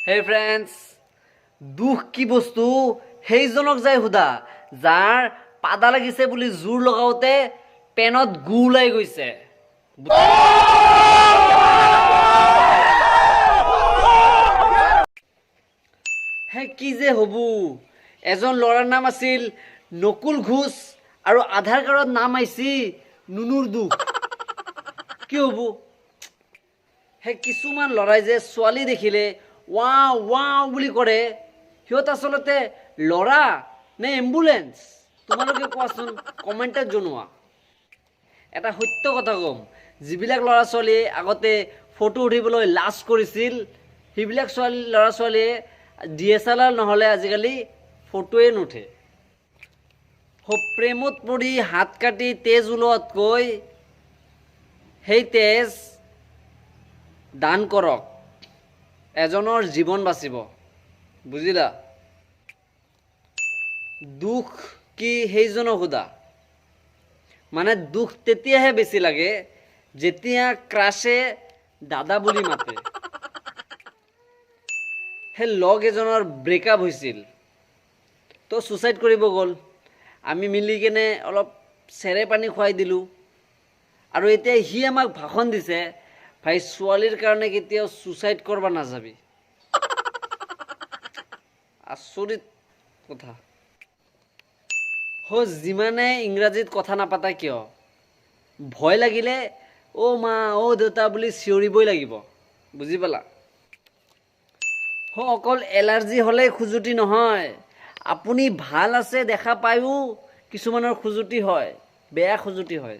হেই friends, দুখ কি বস্তু সেইজনক যাই সোধা যাৰ পাদা লাগিছে বুলি জোৰ লগাওঁতে পেনত গু ওলাই গৈছে। হে কি যে হ'ব, এজন ল'ৰাৰ নাম আছিল নকুল ঘোষ আৰু আধাৰ কাৰ্ডত নাম আহিছি নুনুৰ দুখ। কি হ'ব? হে কিছুমান ল'ৰাই যে ছোৱালী দেখিলে ৱাও ৱাও বুলি কৰে, সিহঁত আচলতে ল'ৰা নে এম্বুলেঞ্চ? তোমালোকে কোৱাচোন, কমেণ্টত জনোৱা। এটা সত্য কথা ক'ম, যিবিলাক ল'ৰা ছোৱালীয়ে আগতে ফটো উঠিবলৈ লাজ কৰিছিল, সেইবিলাক ল'ৰা ছোৱালীয়ে DSLR নহ'লে আজিকালি ফটোৱে নুঠে। প্ৰেমত পৰি হাত কাটি তেজ ওলোৱাতকৈ সেই তেজ দান কৰক, এজনৰ জীৱন বাচিব, বুজিলা? দুখ কি সেইজনক সোধা, মানে দুখ তেতিয়াহে বেছি লাগে যেতিয়া ক্ৰাছে দাদা বুলি মাতে। সেই লগ এজনৰ ব্ৰেকআপ হৈছিল, তো ছুচাইড কৰিব গ'ল। আমি মিলি কেনে অলপ চেৰে পানী খুৱাই দিলোঁ আৰু এতিয়া সি আমাক ভাষণ দিছে, ভাই ছোৱালীৰ কাৰণে কেতিয়াও ছুচাইড কৰিব নাযাবি। আচৰিত কথা। যিমানে ইংৰাজীত কথা নাপাতা কিয়, ভয় লাগিলে অ' মা অ' দেউতা বুলি চিঞৰিবই লাগিব, বুজি পালা? অকল এলাৰ্জি হ'লেই খজুৱতি নহয়, আপুনি ভাল আছে দেখা পায়ো কিছুমানৰ খজুৱতি হয়, বেয়া খজুৱতি হয়।